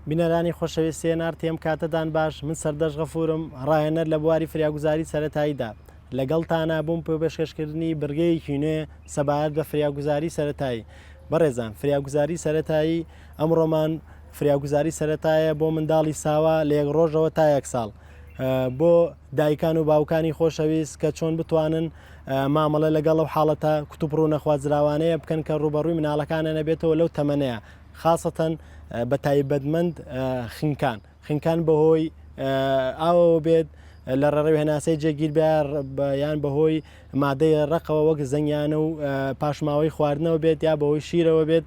بینەرانی خۆشەویستی ئێن ئاڕ تی ئەم کاتەتان باش، من سەردەشت غەفورم، ڕاهێنەر لە بواری فریاگوزاری سەرەتاییدا. لەگەڵتانا بووم بۆ پێشکەشکردنی بڕگەیەکی نوێ سەبارەت بە فریاگوزاری سەرەتایی. بەڕێزان، فریاگوزاری سەرەتایی ئەمڕۆمان فریاگوزاری سەرەتایە بۆ منداڵی ساوا لە یەک ڕۆژەوە تا یەک ساڵ. بۆ دایکان و باوکانی خۆشەویست کە چۆن بتوانن مامەڵە لەگەڵ ئەو حاڵەتە کوتوپڕ و نەخوازراوانەیە بکەن کە ڕووبەڕووی مناڵەکانیان ئەبێتەوە لەو تەمەنەیە خاسەتەن بە تایبەتمەند خنکان خنکان بەهۆی ئاوەوە بێت لە ڕێڕەوی هەناسەی جێگیر بێ یان بەهۆی مادەی ڕەقەوە وەک زەنگیانە و پاشماوەی خواردنەوە بێت یا بەهۆی شیرەوە بێت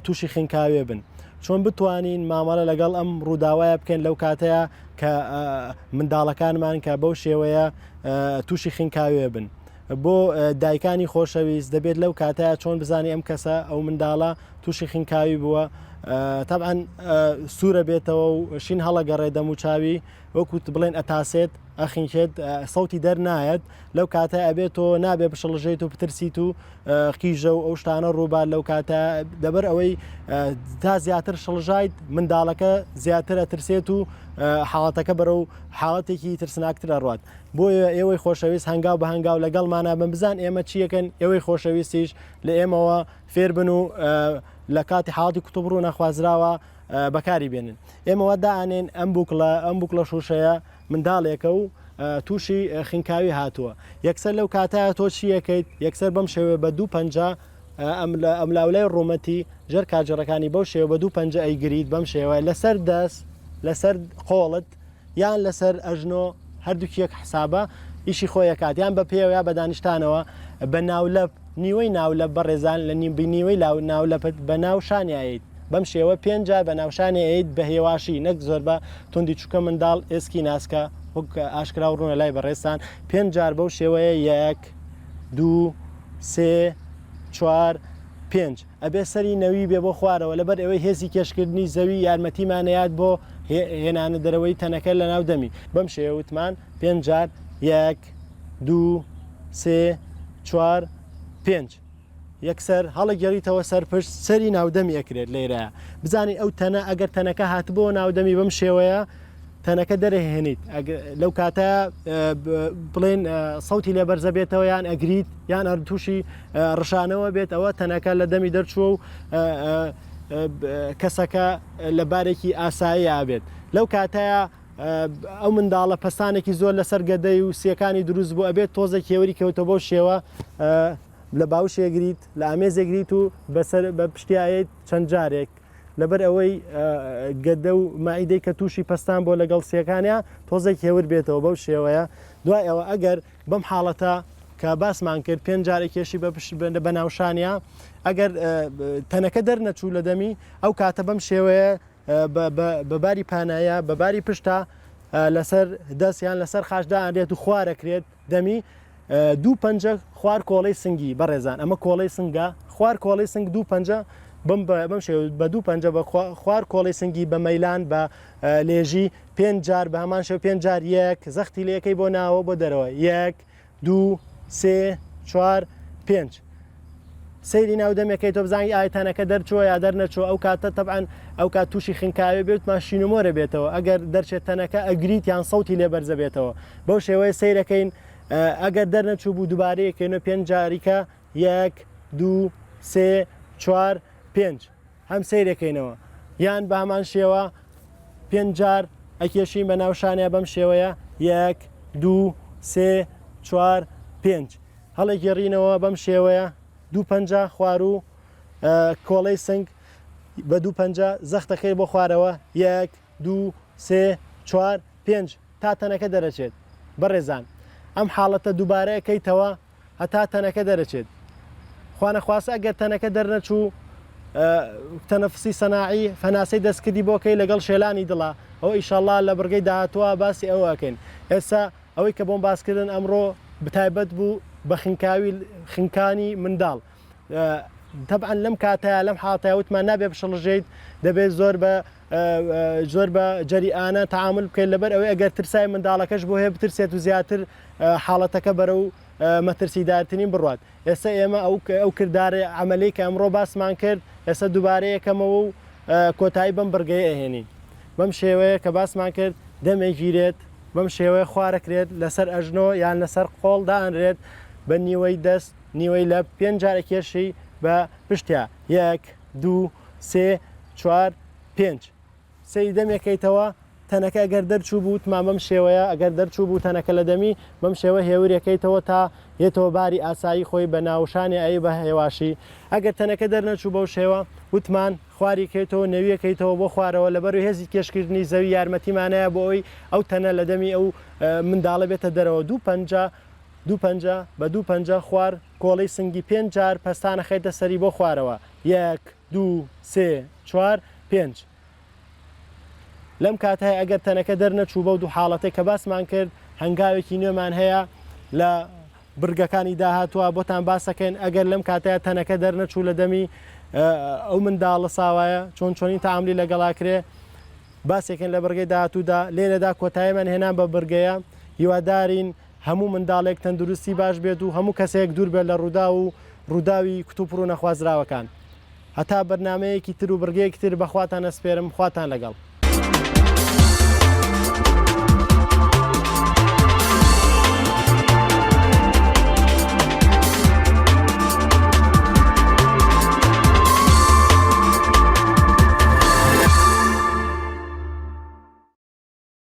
تووشی خنکاوێ بن. چۆن بتوانین مامەڵە لەگەڵ ئەم ڕووداوایە بکەین لەو کاتەیە کە منداڵەکانمان کە بەو شێوەیە تووشی خنکاوێ بن. بۆ دایکانی خۆشەویست دەبێت لەو کاتەیە چۆن بزانی ئەم کەسە ئەو منداڵە تووشی خنکاوی بووە تەبعەن سوورە بێتەوە و شین هەڵەگەڕێ دەموچاوی وەکو بڵێن ئەتاسێت ئەخنکێت سەوتی دەرنایەت لەو کاتە ئەبێت تۆ نابێ بشڵژێت و بترسیت و قیژە و ئەو شتانە ڕووبار لەو کاتە دەبەر ئەوەی تا زیاتر شڵژایت منداڵەکە زیاتر ئەترسێت و حاڵەتەکە بەرەو حاڵەتێکی ترسناکتر ئەڕوات بۆیە ئێوەی خۆشەویست هەنگاو بە هەنگاو لەگەڵمانا بن بزان ئێمە چیەکەن ئێوەی خۆشەویستیش لە ئێمەوە فێربن و لە کاتی حاڵەتی کوتوبڕ و نەخوازراوە بەکاری بێنن ئێمە وا دائەنێن ئەم بوکڵە ئەم بوکڵە شوشەیە منداڵێکە و تووشی خنکاوی هاتووە یەکسەر لەو کاتە تۆ چیەکەیت یەکسەر بەم شێوێ بە دوو پەنجە ئەم لاولای ڕوومەتی ژێر کاجڕەکانی بەو شێوە بە دوو پەنجە ئەیگریت بەم شێوە لەسەر دەست لەسەر قۆڵت یان لەسەر ئەژنۆ هەردووکی یەک حسابە ئیشی خۆی ئەکات یان بە پێوە یا بە دانیشتانەوە بە ناولەپ نیوەی ناولەپ بەڕێزان لە نیوەی لاو ناولەپت بە ناو شانی ئەیت بەم شێوە پێنج جار بە ناوشانی ئەیت بە هێواشی نەک زۆر بە توندی چوکە منداڵ ئێسکی ناسکە وەک ئاشکرا و ڕوونە لای بەڕێزتان پێنج جار بەو شێوەیە یەک دوو سێ چوار پێنج ئەبێ سەری نەوی بێ بۆ خوارەوە لەبەر ئەوەی هێزی کێشکردنی زەوی یارمەتیمان ئەیات بۆ هێنانە دەرەوەی تەنەکە لە ناو دەمی بەم شێوە وتمان پێنج جار یەک دوو سێ چوار پێنج یەکسەر هەڵەگێڕیتەوە سەر پشت سەری ناودەمی ئەکرێت لێرە بزانی ئەو تەنە ئەگەر تەنەکە هاتبۆ ناودەمی بەم شێوەیە تەنەکە دەرەهێنیت لەو کاتە بڵێن سەوتی لێ بەرزە بێتەوە یان ئەگریت یان ئەر تووشی ڕشانەوە بێت ئەوە تەنەکە لە دەمی دەرچووە و کەسەکە لە بارێکی ئاسایی ئابێت لەو کاتەیە ئەو منداڵە پەستانێکی زۆر لەسەر گەدەی و سیەکانی دروست بوو ئەبێت تۆزێک هێوری کەوتە بەو شێوە لە باوشێگریت لە ئامێزێگریت و بەسەر بە پشتیایت چەند جارێک لەبەر ئەوەی گەدە و مەعیدەی کە تووشی پەستان بۆ لەگەڵ سیەکانیا تۆزێک هێور بێتەوە بەو شێوەیە دوای ئەوە ئەگەر بەم حاڵەتە کە باسمان کرد پێنج جارێک کێشی بە پشت بە ناوشانیا ئەگەر تەنەکە دەرنەچوو لە دەمی ئەو کاتە بەم شێوەیە بە باری پانایە بە باری پشتا لەسەر دەست یان لەسەر خاشدا ئەنرێت و خوارەکرێت دەمی دوو پەنجە خوار کۆڵەی سنگی بەڕێزان ئەمە کۆڵەی سنگە خوار کۆڵەی سنگ دوو پەنجە بەم بەم شێوە بە دوو پەنجە بە خوار کۆڵەی سنگی بە مەیلان بە لێژی پێنج جار بە هەمان شێوە پێنج جار یەک زەختی لەکەی بۆ ناوە بۆ دەرەوە یەک دوو سێ چوار پێنج سەیری ناو دەمێکەی تۆ بزانی ئایا تەنەکە دەرچووە یا دەرنەچووە ئەو کاتە تەبعەن ئەو کات تووشی خنکاوێ بێت مان شینومۆرە بێتەوە ئەگەر دەرچێت تەنەکە ئەگریت یان سەوتی لێ بەرزە بێتەوە بەو شێوەیە سەیرەکەین ئەگەر دەرنەچوو بوو دووبارەیەکەینەوە پێنج جاریکە یەک دوو سێ چوار پێنج هەم سەیرەکەینەوە یان بە هەمان شێوە پێنج جار ئەکێشین بە ناو شانیا بەم شێوەیە یەک دوو سێ چوار پێنج هەڵێگێڕینەوە بەم شێوەیە دوو پەنجە خواروو کۆڵەی سنگ بە دوو پەنجە زەختەکەی بۆ خوارەوە یەک دوو سێ چوار پێنج تا تەنەکە دەرەچێت بەڕێزان ئەم حاڵەتە دووبارە ئەکەیتەوە هەتا تەنەکە دەرەچێت خوانەخواستە ئەگەر تەنەکە دەرنەچوو تەنەفسی سەناعی هەناسەی دەستکردی بۆکەی لەگەڵ شێلانی دڵە ئەو ئیشەڵا لە بڕگەی داهاتووە باسی ئەوە ئەکەین ئێستا ئەوەی کە بۆم باسکردن ئەمڕۆ بتایبەت بوو بە خنکاوی خنکانی منداڵ تەبعەن لەم کاتەیە لەم حاڵەتە وتمان نابێ بشڵژیت دەبێت زۆر بە زۆر بە جەریئانە تعامل بکەیت لەبەر ئەوەی ئەگەر ترسای منداڵەکەش بۆ هەیە بترسێت و زیاتر حاڵەتەکە بەرەو مەترسیدارترین بڕات ئێستا ئێمە ئەو ئەو کردارە عملی کە ئەمڕۆ باسمان کرد ئێستا دووبارە یەکەمەوە و کۆتایی بەم بڕگەیە ئەهێنین. بەم شێوەیە کە باسمان کرد دەمێگیرێت بەم شێوەیە خوارەکرێت لەسەر ئەژنۆ یان لەسەر قۆڵ دانرێت بە نیوەی دەست نیوەی لەپ پێنج جار ئەکێشی بە پشتیا یەک دوو سێ چوار پێنج. سەیری دەمێکەیتەوە تەنەکە ئەگەر دەرچوو بوو وتمان بەم شێوەیە ئەگەر دەرچوو بوو تەنەکە لە دەمی بەم شێوە هێورێکەیتەوە تا یەتەوە باری ئاسایی خۆی بە ناوشانی ئەی بە هێواشی ئەگەر تەنەکە دەرنەچوو بەو شێوە وتمان خواری کەیتەوە نەویەکەیتەوە بۆ خوارەوە لەبەر هێزی کێشکردنی زەوی یارمەتیمانەیە بۆ ئەوی ئەو تەنە لە دەمی ئەو منداڵە بێتە دەرەوە دوو پەنجە دوو پەنجە بە دوو پەنجە خوار کۆڵی سنگی پێنج جار پەستان ئەخەیتە سەری بۆ خوارەوە یەک دوو سێ چوار پێنج لەم کاتەی ئەگەر تەنەکە دەرنەچوو بەو دوو حاڵەتەی کە باسمان کرد هەنگاوێکی نوێمان هەیە لە بڕگەکانی داهاتوە بۆتان باسەکەین ئەگەر لەم کاتەیە تەنەکە دەرنەچوو لە دەمی ئەو منداڵە ساوایە چۆن چۆنی تەعاملی لەگەڵاکرێ باسێکن لە بڕگەی داهاتوودا لێرەدا کۆتاییمان هێنان بە بڕگەیە هیوادارین هەموو منداڵێک تەندروستی باش بێت و هەموو کەسێک دوور بێت لە ڕووداو و ڕووداوی کتوپڕ و نەخوازراوەکان. هەتا بەرنامەیەکی تر و بڕگەیەکی تر بەخواتان ئەسپێرم خواتان لەگەڵ.